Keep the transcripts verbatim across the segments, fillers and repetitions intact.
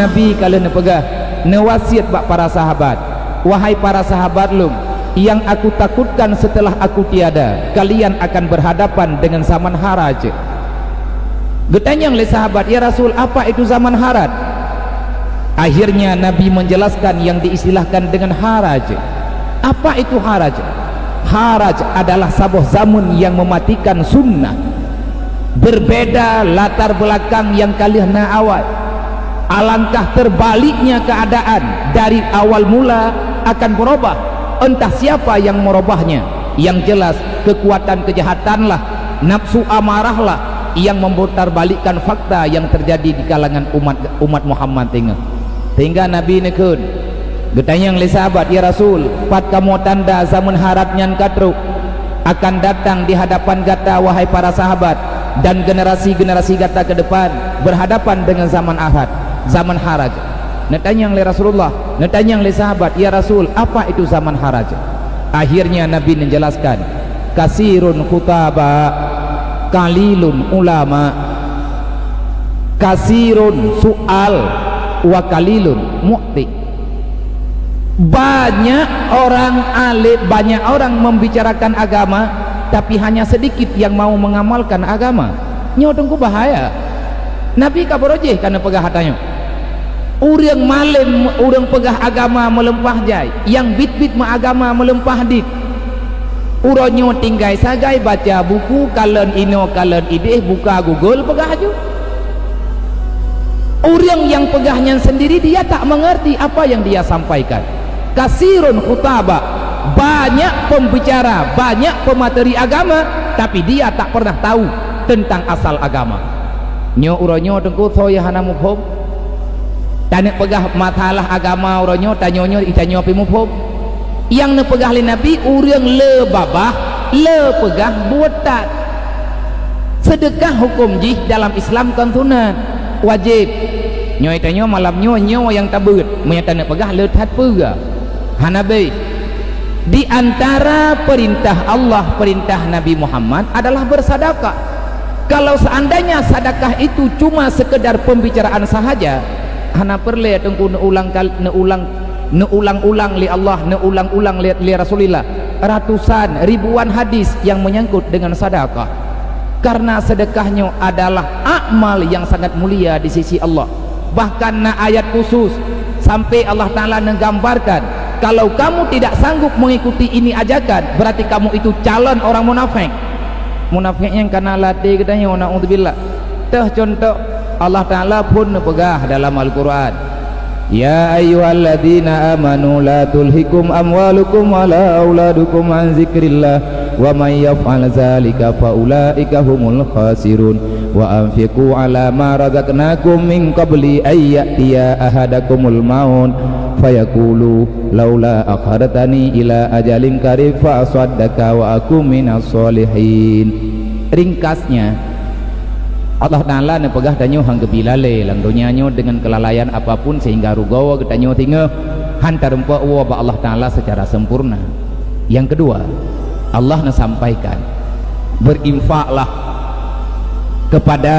Nabi ka lheueh neupeugah, neuwasiet bak para sahabat, "Wahai para sahabat lôn, nyang aku takutkan setelah aku tiada, kalian akan berhadapan dengan zaman haraj." Geutanyong lé sahabat, "Ya Rasul, apa itu zaman haraj?" Akhirnya Nabi menjelaskan yang diistilahkan dengan haraj. Apa itu haraj? Haraj adalah saboh zaman yang mematikan sunnah. Berbeda latar belakang nyang ka lheueh na awai. Alangkah terbaliknya keadaan, dari awal mula akan berubah. Entah siapa yang merubahnya. Yang jelas, kekuatan kejahatanlah, nafsu amarahlah yang memutarbalikkan fakta yang terjadi di kalangan umat, umat Muhammad singoh. Sehingga Nabi neukheun, geutanyong lé sahabat, "Ya Rasul, pat kamoe tanda zaman haraj nyan ka trok? Akan datang di hadapan gata, wahai para sahabat, dan generasi-generasi gata ke depan berhadapan dengan zaman ahad, zaman haraj." Neutanyong lé Rasulullah, neutanyong lé sahabat, "Ya Rasul, apa itu zaman haraj?" Akhirnya Nabi menjelaskan, "Kasirun khutaba, qalilun ulama, kasirun su'al, wa qalilun mu'ti." Banyak orang alim, banyak orang membicarakan agama, tapi hanya sedikit yang mau mengamalkan agama. Nyoe teungku bahaya. Nabi ka beurojéh ka neupeugah ata nyoe. Ureuëng malém, ureuëng peugah agama meuleumpah jai, nyang biet-biet meuagama meuleumpah dit. Uroe nyoe tinggai sagai baca buku, kalon inoe kalon idéh, buka Google, peugah aju. Ureuëng nyang peugah nyan sendiri dia tak mengerti apa yang dia sampaikan. Kasirun khutaba, banyak pembicara, banyak pemateri agama, tapi dia tak pernah tahu tentang asal agama. Nyoe uroe nyoe teungku soe nyang hana muphom? Taneuk peugah masalah agama uroe nyoe, tanyoe nyoe, tanyoe pih muphom. Nyang neupeugah lé Nabi, ureuëng le babah, le peugah buet that. Seudeukah huköm jih dalam Islam kon sunat, wajéb. Nyoe tanyoe malam nyoe, nyoe nyang tabeuet, meunyoe taneuk peugah le that peue? Hana bék. Di antara perintah Allah, perintah Nabi Muhammad adalah bersedekah. Kalau seandainya sedekah itu cuma sekedar pembicaraan sahaja, hana peureulée teungku neuulang kal-, neuulang, neuulang-ulang lé Allah, neuulang-ulang lé, lé Rasulullah. Ratusan, ribuan hadis yang menyangkut dengan sedekah. Karena sedekah nyoe adalah amal yang sangat mulia di sisi Allah. Bahkan na ayat khusus sampai Allah Ta'ala neugambarkan, "Kalau kamu tidak sanggup mengikuti ini ajakan, berarti kamu itu calon orang munafik." Munafik nyang kana latée geutanyoe, naudzubillah. Teuh contoh, Allah Ta'ala phon neupeugah dalam Al-Qur'an, "Ya ayyuhalladzina amanu la tulhikum amwalukum wala auladukum an zikrillah, wa may yaf'al dzalika fa ulaika humul khasirun. Wa anfiqu ala ma razaqnakum min qabli ay ya'tiya ahadakumul maut fayaqulu laula akhartani ila ajalin qarib fa asaddaqa wa akum minas shalihin." Ringkasnya, Allah Ta'ala neupeugah tanyoe han geubi lalée lam donya nyoe deungon keulalaian apapun sehingga rugoe geutanyoe singoh han tarumpok woe bak Allah Ta'ala secara sempurna. Yang kedua, Allah neusampaikan, berinfaklah kepada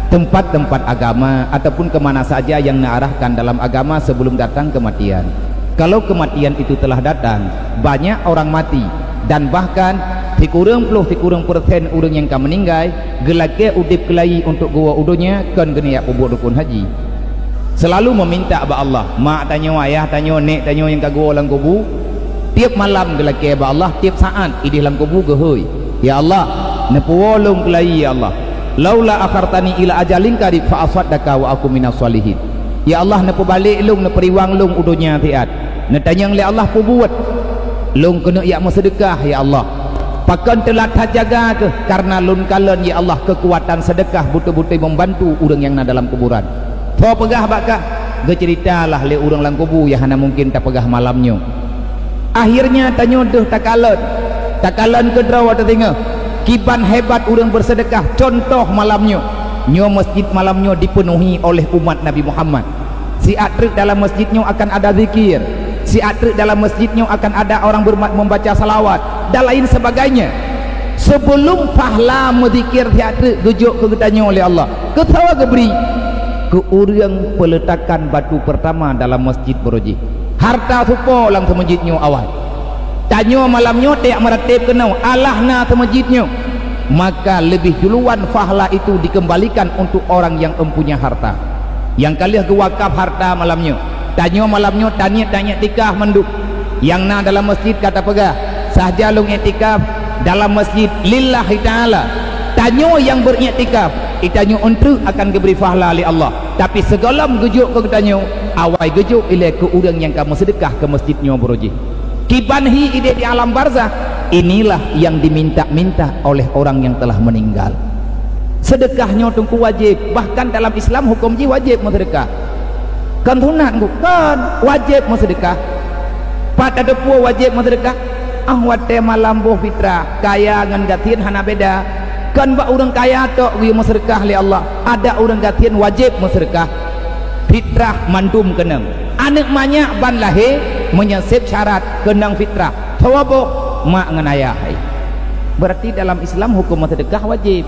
tempat-tempat agama ataupun ke mana saja yang neuarahkan dalam agama sebelum datang kematian. Kalau kematian itu telah datang, banyak orang mati, dan bahkan sikureueng ploh sikureueng persen ureuëng nyang ka meuninggai geulakée udeb keulayi untuk geuwoe u donya kon geuneuk jak peubuet rukon haji. Selalu meminta bak Allah, mak tanyoe, ayah tanyoe, nék tanyoe nyang ka geuwoe lam kubu, tieb malam geulakée bak Allah, tieb saát idéh lam kubu geuhôi, "Ya Allah, neupeuwoe lôn keulayi, ya Allah. Laula akhartani ila ajalin qarib fa asaddaqa wa akum minas shalihin." Ya Allah, neupeubalek lôn, neupeuriwang lôn u donya siat. Neutanyong lé Allah, "Peubuet lôn keuneuk jak meuseudeukah, ya Allah. Pakon teulat that jaga keuh, karena lôn kalon, ya Allah, keukuatan seudeukah beutôi-beutôi membantu ureuëng nyang na dalam kuburan." Soe peugah bak kah? Geuceuritalah lé ureuëng lam kubu nyang hana mungken tapeugah malam nyoe. Akhirnya tanyoe deuh takalon, takalon keudroe watée singoh. Kiban hebat ureuëng beuseudeukah, contoh malam nyoe. Nyoe masjid malam nyoe dipenuhi oleh umat Nabi Muhammad. Siat treuk dalam masjid nyoe akan ada zikir. Siat treuk dalam masjid nyoe akan ada orang berma-, membaca salawat dan lain sebagainya. Sebelum pahala meuzikir siat treuk geujok keu geutanyoe lé Allah, keu soe geubri? Keu ureuëng peuletakan batu peurtama dalam masjid baroe jih. Harta supo lam seumeujid nyoe awai. Tanyoe malam nyoe tajak meurateb keunoe, alah na seumeujid nyoe, maka leubeh duluan fahla itu dikeumbalikan untuk orang nyang empunya harta. Nyang ka lheueh geuwakaf harta malam nyoe. Tanyoe malam nyoe taniet tajak iktikaf mandum. Nyang na dalam masjid ka tapeugah, sahja lôn iktikaf dalam masjid lillahi ta'ala. Tanyoe nyang beuriktikaf, tanyoe eunteuk akan geubri fahla lé Allah. Tapi sigohlom geujok keu geutanyoe, awai geujok ilée keu ureuëng nyang ka meuseudeukah keu masjid nyoe baroe jih. Kiban hi idéh di alam barzah, inilah yang diminta-minta oleh orang yang telah meninggal. Seudeukah nyoe teungku wajéb, bahkan dalam Islam huköm jih wajéb meuseudeukah. Kon sunat, kon, wajéb meuseudeukah. Pat tateupeue wajéb meuseudeukah? Ah, watée malam boh fitrah, kaya ngon gasien hana beda. Kon bak ureuëng kaya tok geuyue meuseudeukah lé Allah, adak ureuëng gasien wajéb meuseudeukah. Fitrah mandum keunong. Aneuëk manyak ban lahé meunyoe seb syarat keunong fitrah. Saboh mak ngon ayah hai. Berarti dalam Islam huköm meuseudeukah wajéb.